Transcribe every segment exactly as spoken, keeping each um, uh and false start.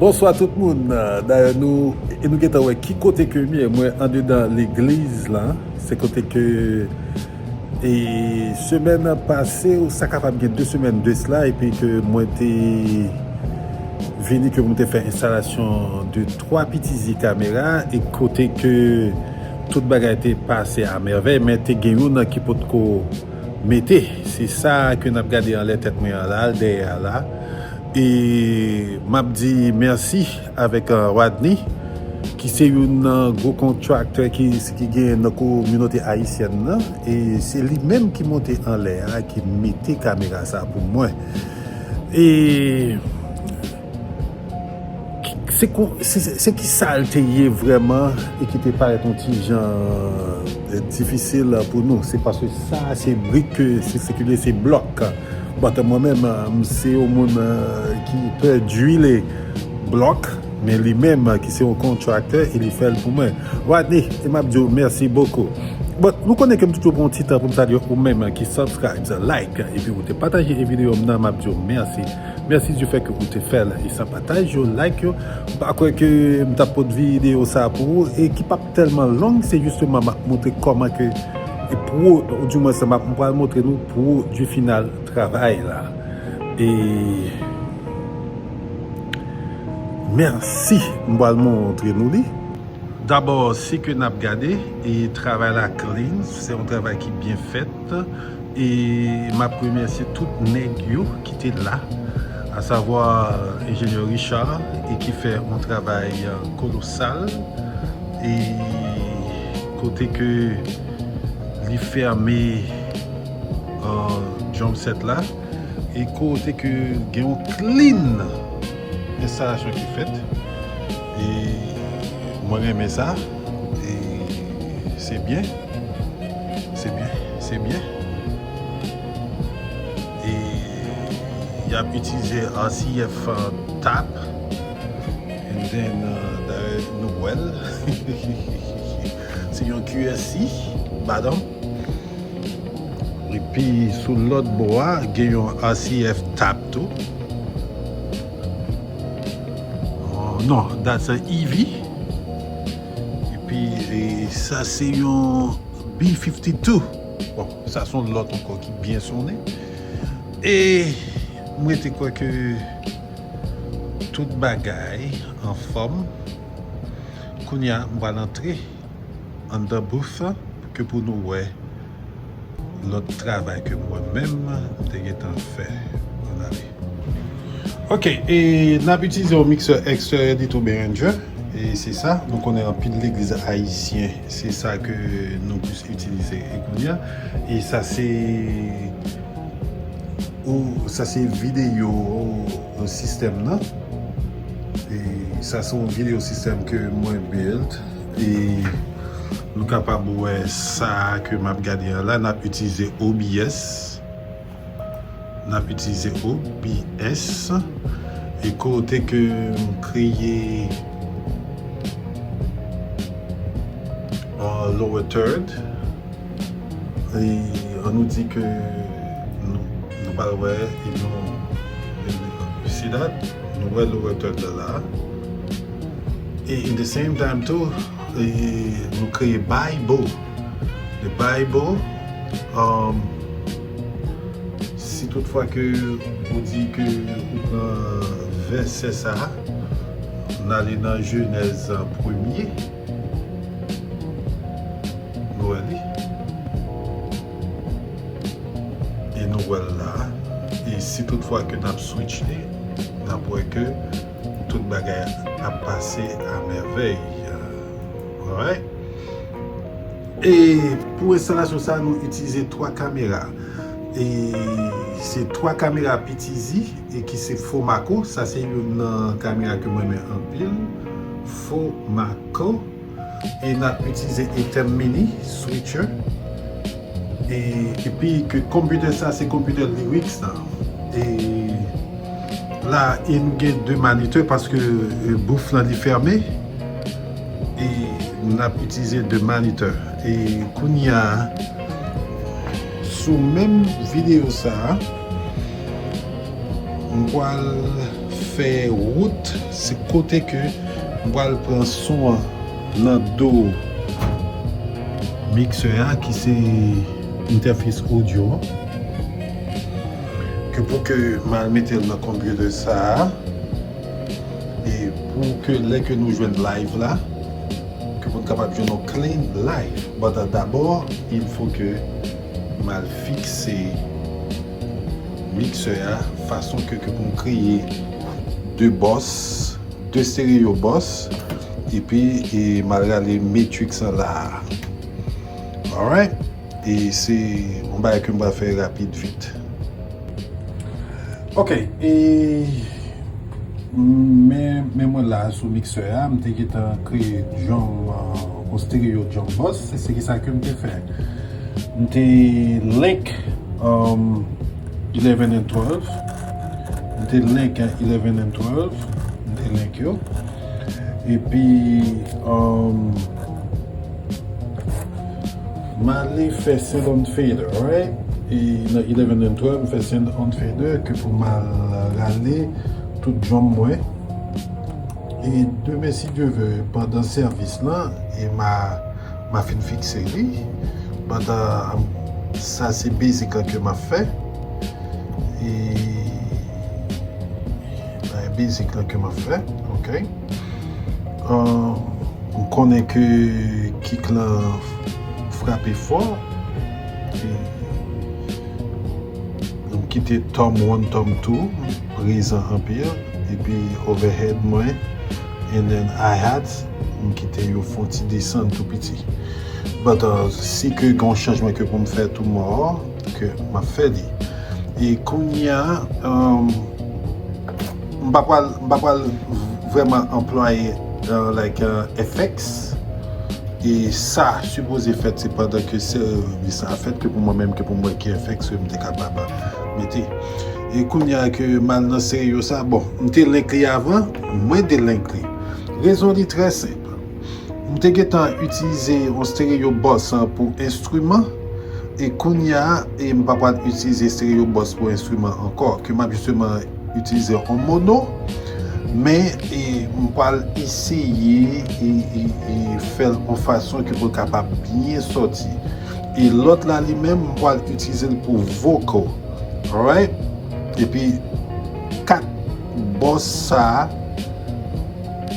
Bonswa tout moun. Dayè nou e nou gentan wè ki kote ke m ye. Mwen andedan legliz la. Se kote ke e semèn pase, ou sa kapab gen de semèn de sla, epi ke mwen te vini ke mwen te fè enstalasyon de twa pitizi kamera, e kote ke tout bagay te pase a mèvèy, men te gen youn ki potko mete. Se sa ke n ap gade anlè tèt mwen an la, dèyè a la. E m ap di mèsi avèk Rodney, ki se youn nan gwo kontraktè ki, ki gen nan kominote ayisyèn nan. E se li menm ki monte anlè a, ki mete kamera sa pou mwen. E se, se, se ki sa l te ye vrèman e ki te parèt yon ti jan difisil pou nou. Se paske sa se brik ke se sikile, se blòk. But mwen menm, m se yon moun ki pè dwile blòk, men li menm ki se yon kontraktè e li fè l pou mwen. Rodney, e m ap di w mèsi bokou. But nou konnen ke m toujou pran yon ti tan pou m salye ou menm ki subscribe, like, epi ou te pataje e videyo m nan, m ap di w mèsi. Mèsi di fè ke ou te fè l e sa pataj yo, like yo. M pa kwè ke m t ap pot videyo sa pou ou e ki p ap tèlman long, se jisteman m ap montre kòman ke e pwo, ou di mwen sa m ap, m pral montre nou pwodui final travay la. E mèsi, m pral montre nou li. Dabò, se ke n ap gade, e travay la clean, se yon travay ki byen fèt, e m ap remèsye tout nèg yo ki te la, asavwa enjenyè Richard, e ki fè yon travay kolosal, e kote ke li fèmen drum set la, e kote ke gen yon clean enstalasyon ki fèt. E mwen renmen sa. E se byen. Se byen. Se byen. E y ap itilize R C F, uh, tap. And then, uh, dayè nou wè l. Se yon Q S C, badon. Epi sou lòt bò a, gen yon R C F tap tou. Oh, non, that's a E V. Epi, e, sa se yon B fifty-two. Bon, sa se yon lòt ankò ki byen sonnen. E mwen te kwè ke tout bagay anfòm. Kounye a, m pral antre anndan booth la, ke pou nou wè lòt travay ke mwen menm m te gentan fè. Ann ale. Ok, e n ap itilize yon miksè eksteryè Little Behringer. E se sa, nou konnen anpil legliz ayisyen, se sa ke nou plis itilize. E kounye a, e sa se, ou, sa se videyo sistèm nan. E sa se yon videyo sistèm ke mwen build. E nou kapab wè sa ke m ap gade an la, n ap itilize O B S. N ap itilize O B S. E kote ke m kreye, uh, lower third. E ann nou di ke nou, nou pral wè, e nou, you see that? Nou wè lower third la la. E in the same time too, e nou kreye Bible. The Bible, um, si toutfwa ke ou di ke ou pran vèsè sa, n ale nan Jenèz premye, nou wè li. E nou wè l la. E si toutfwa ke n ap switch li, n ap wè ke tout bagay ap pase a mèvèy. Alright? E pou enstalasyon sa, nou itilize twa kamera. E se twa kamera P T Z e ki se Fomaco. Sa se youn nan kamera ke mwen renmen anpil. Fomaco. E n ap itilize Etem Mini switcher. E, epi ke konpitè sa, se konpitè Lyrics la. E la, e nou gen de monitè paske, e, booth lan li fèmen. E n ap itilize de monitè. E kounye a, sou menm videyo sa, m pral fè wout, se kote ke m pral pran son an nan do miksè a, ki se entèfes odyo an, ke pou ke m al mete l nan konpyitè sa a, e pou ke lè ke nou jwenn live la, ke pou n kapab jwenn yon clean live. But, uh, dabò, il faut que m al fikse miksè a, fason ke, ke pou m kreye de bòs, de stereo bòs, epi, e, m al rale Matrix an la. Alright? E se yon bagay ke m pral fè rapid vit. Ok, e men, men mwen la sou miksè a, m te gentan kreye drum, uh, yon stereo drum boss, se, se ki sa ke m te fè. M te link, um, eleven and twelve, m te link, uh, eleven and twelve, m te link yo. Epi, um, m ale fè send on fader, right? E nan eleven and twelve, m fè send on fader ke pou m al rale tout drum mwen. E demen, si Dye vle, pandan sèvis lan, e m a, m a fin fikse li. Pandan, sa se basic lan ke m ap fè. E nan basic lan ke m ap fè, ok. Uh, m konnen ke kick lan frape fò. E m kite tom one, tom two prezan anpil. Epi overhead mwen, and then hi-hats, m kite yo fè yon ti desann tou piti. But, uh, si ke gen yon chanjman ke pou m fè tou mò, ke m ap fè li. E kounye a, um, m pa pral, m pa pral vrèman anplwaye, uh, like, uh, F X. E sa sipoze fèt, se pandan ke sèvis sa fèt, ke pou mwen menm, ke pou mwen ki F X, m te kapab mete. E kounye a ke m al nan stereo sa, bon, m te link li avan, mwen de link li. Rezon li trè senp. M te gentan itilize yon stereo boss pou enstriman, e kounye a, e m pa pral itilize stereo boss pou enstriman ankò, ke m ap jisteman itilize yon mono, men, e, m pral eseye, e, e, e fè l yon fason ke pou l kapab byen sòti. E lòt la, li menm, m pral itilize l pou vocal. Alright? Epi, kat boss sa a,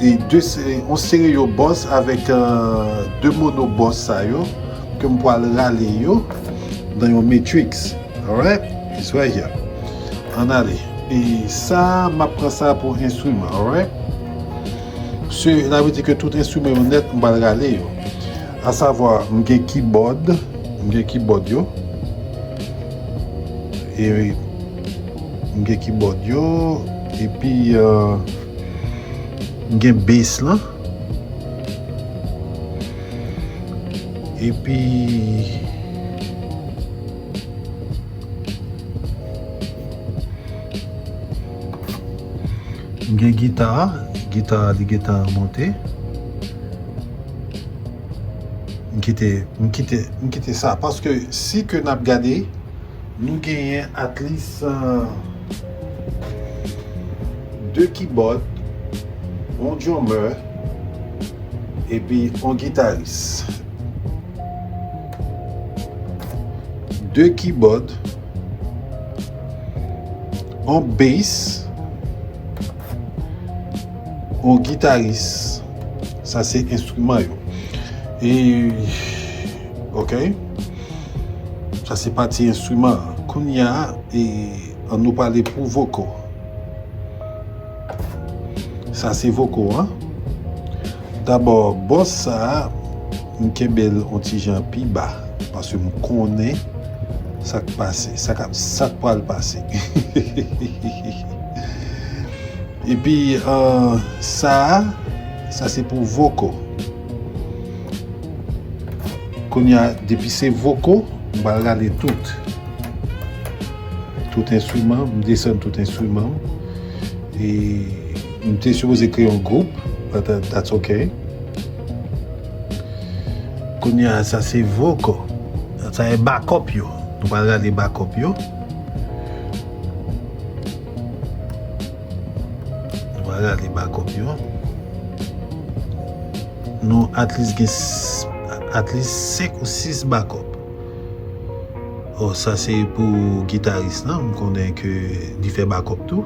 e de, yon stereo boss avèk, euh, de mono boss sa yo, ke m pral rale yo nan yon matrix. Alright? It's right here. Ann ale. E sa, m ap pran sa pou enstriman, alright? Se, sa vle di ke tout enstriman yo nèt, m pral rale yo. Asavwa, m gen keyboard, m gen keyboard yo. E m gen keyboard yo, epi, euh, m gen bass lan. Epi, m gen gita, gita li gentan monte. M kite, m kite, m kite sa, paske si ke n ap gade, nou genyen at least, euh, de keyboard, yon drummer, epi yon gitaris. De keyboard, yon bass, yon gitaris. Sa se enstriman yo. E, ok. Sa se pati enstriman an. Kounye a, e, ann nou pale pou vocal. Sa se vocal an. Dabò, boss sa a, m kenbe l yon ti jan pi ba, paske m konnen sa k pase, sa k ap, sa k pral pase. Epi, euh, sa a, sa se pou vocal. Kounye a, depi se vocal, m pral rale tout. Tout enstriman, m desann tout enstriman. E m te sipoze kreye yon gwoup, but, uh, that's ok. Kounye a, sa se vocal. Sa e backup yo. Nou pral rale backup yo. Rale bakòp yo. Nou at least gen at least senk ou sis bakòp. Oh, sa se pou gitaris lan, m konnen ke li fè bakòp tou.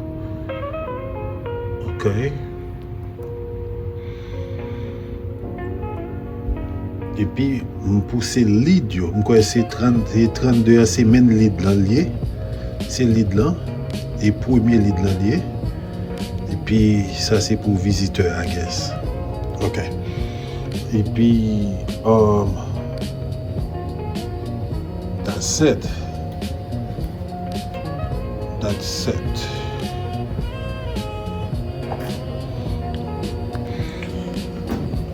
Ok. Epi m pouse lead yo. M kwè se trant, se trannde an, se main lead lan li ye. Se lead lan. E premye lead lan li ye. Epi sa se pou vizitè, I guess. Ok. Epi, um, that's it. That's it.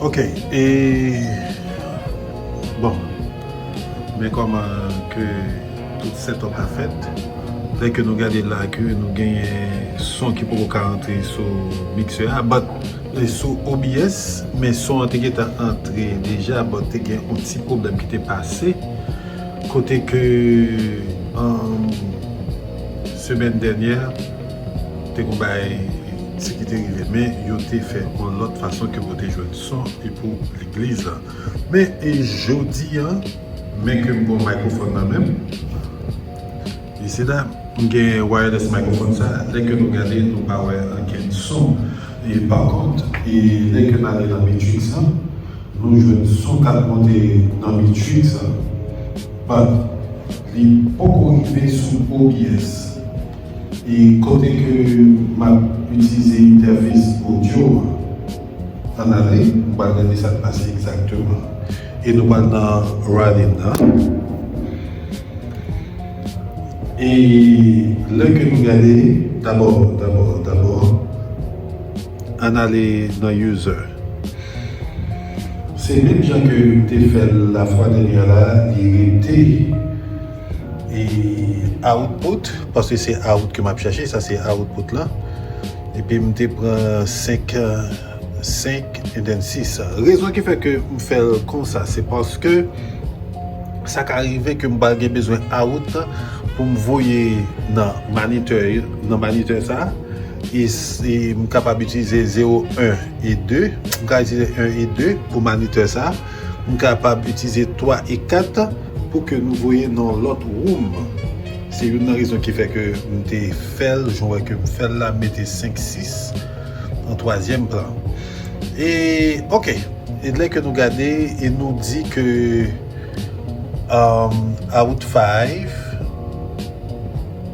Ok, e bon, men kòman ke tout setup la fèt. Lè ke nou gade la ke nou genyen son ki poko ka antre sou mixer a, but, e, sou O B S, men son an te gentan antre deja, but te gen yon ti pwoblèm ki te pase. Kote ke, um, semèn dènyè, te gon bagay ti ki te rive, men yo te fè yon lòt fason ke pou te jwenn son e pou legliz la. Men, e jodi a, men ke m gon mikrofòn nan men m. E se la, m gen wireless mikrofòn sa, lè ke nou gade, nou pa wè ankenn son. E pa kont, e lè ke n ale nan Matrix la, nou jwenn son k ap monte nan Matrix la, but li poko rive sou O B S. E kote ke m ap itilize entèfes odyo a, ann ale, m pral gade sa k pase egzakteman. E nou pral nan routing nan. E lè ke nou gade, dabò, dabò, dabò, ann ale nan user. Se menm jan ke m te fè l lafwa dènyè la, li rete e output, paske se out ke m ap chache, sa se output la. Epi m te pran senk, senk and then sis. Rezon ki fè ke m fè l konsa, se paske sa ka rive ke m pral gen bezwen out pou m voye nan manitè, nan manitè sa. E, e m kapab itilize zewo, en e de. M ka itilize en e de pou manitè sa. M kapab itilize twa e kat pou ke nou voye nan lòt room. Se youn nan rezon ki fè ke m te fè l, jan w wè ke m fè l la, m mete senk sis an twazyèm plan. E, ok. E lè ke nou gade, e nou di ke, um, out five,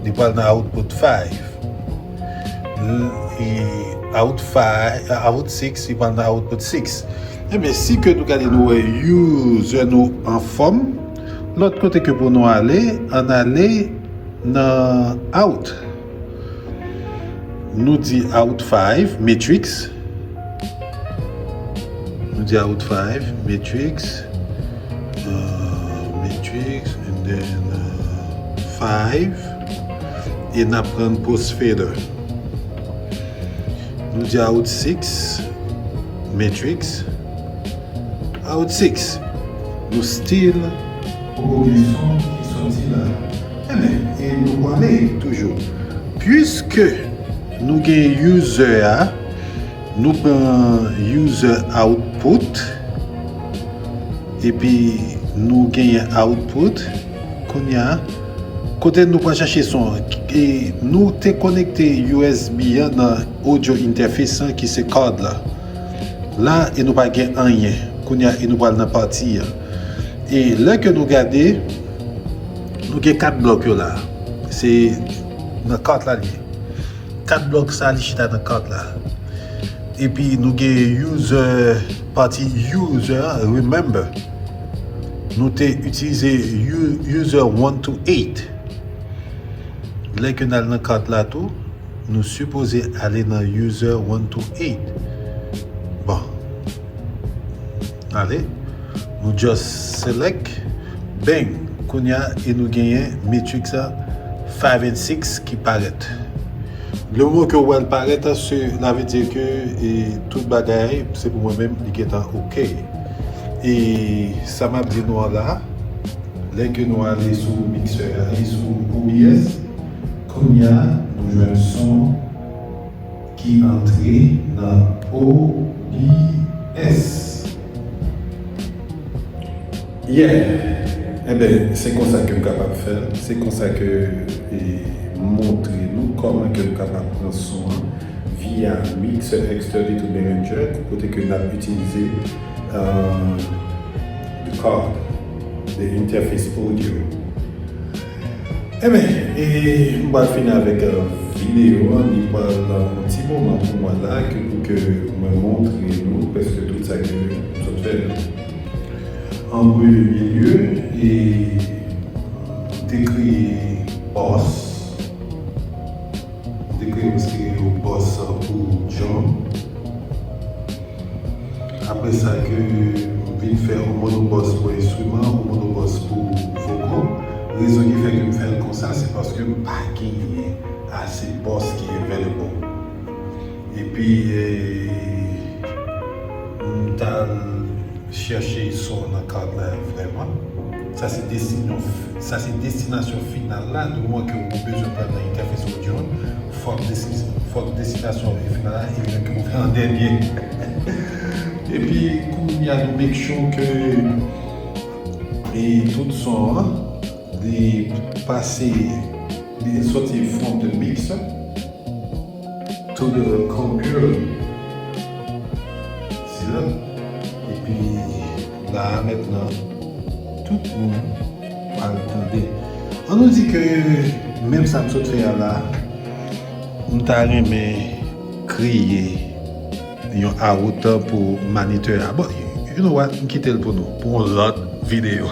li pral nan output five. L-, e out five, out six, li pral nan output six. Ebyen, si ke nou gade, nou wè user nou anfòm, lòt kote ke pou nou ale, ann ale nan out. Nou di out five, Matrix. Nou di out five, Matrix, uh, Matrix, and then, uh, five. E n ap pran Post Fader. Nou di out six, Matrix, out six. Nou still poko gen son ki soti la. Ebyen, e nou pwale toujou. Piske nou gen user a, nou pran user output, epi nou genyen output. Kounye a, kote nou pral chache son an? E nou te konekte U S B an nan audio interface an ki se card la. La, e nou pa gen anyen. Kounye a, e nou pral nan pati an. E lè ke nou gade, nou gen kat blòk yo la. Se nan card la li ye. Kat blòk sa, li chita nan card la. Epi nou gen user, pati user, remember. Nou te itilize u-, user one to eight. Lè ke n al nan card la tou, nou sipoze ale nan user one to eight. Bon. Ale. Nou just select. Bang. Kounye a, e nou genyen Matrix a five and six ki parèt. Le moman ke w wè l parèt, se, la vle di ke, e, tout bagay, se pou mwen menm, li gentan ok. E sa m ap di nou an la, lè ke nou ale sou mixer a e sou O B S, kounye a, nou jwenn son ki antre nan O B S. Yeah. Enben, se konsa ke m kapab fè l. Se konsa ke e, montre nou kòman ke nou kapab pran son an via Mixer X thirty-two Behringer, kote ke n ap itilize uh, the card, the interface audio. Enben, e, m pral fini avèk uh, videyo an, li pral uh, yon ti moman pou mwen la, ke pou ke mwen montre nou prèske tout sa ke m sot fè la. An premye lye, e, te kreye bòs, te kreye yon stereo bòs pou John. Apre sa ke m vin fè yon monobòs pou enstriman, yon monobòs pou voko. Rezon ki fè ke m fè l konsa, se paske m pa genyen ase bòs ki available. Epi, e, m t al chèche son nan kad la vrèman. Sa se destinasyon, sa se destinasyon final la. Di moman ke ou bezwen pran nan interface audio, fòk desti- fòk destinasyon final la e li menm ke ou fè an dènye. Epi kounye a nou make sure ke e tout son an li pase, li soti from the mixer to the computer. Sila. Epi la mentnan, tout moun pral tande. An nou di ke menm sa m sot fè a la, m ta renmen kreye yon arot pou moniteur a. Bon, you know what? M kite l pou nou, pou yon lòt videyo.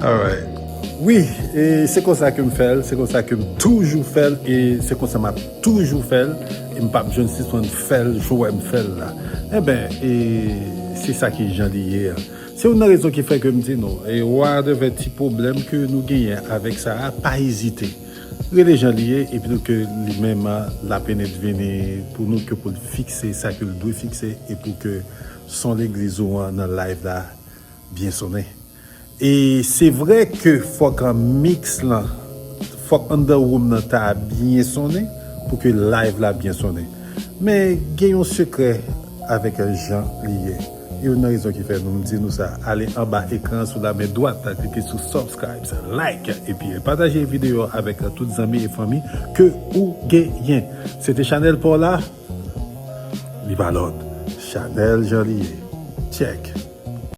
Alright. Wi, e se konsa ke m fè l, se konsa ke m toujou fè l, e se konsa m ap toujou fè l, e m p ap janm sispann fè l, jan w wè m fè l la. Enben, e se sa ki jan li ye a. Se youn nan rezon ki fè ke m di nou, e whatever ti pwoblèm ke nou genyen avèk sa a, pa ezite. Rele jan li ye, epi nou ke li menm l ap vini pou nou ke pou l fikse sa ke l dwe fikse, e pou ke son legliz ou an nan live la byen sonnen. E se vre ke fòk an mix lan, fòk an the room nan ta byen sonnen pou ke live la byen sonnen. Men gen yon sekrè avèk jan li ye. E youn nan rezon ki fè nou m di nou sa, ale anba ekran an sou la men dwat la, klike sou subscribe, like, epi pataje videyo avèk tout zanmi e fanmi ke ou genyen. Se te chanèl pa w la, li pa lòt. Chanèl jan li ye. Check.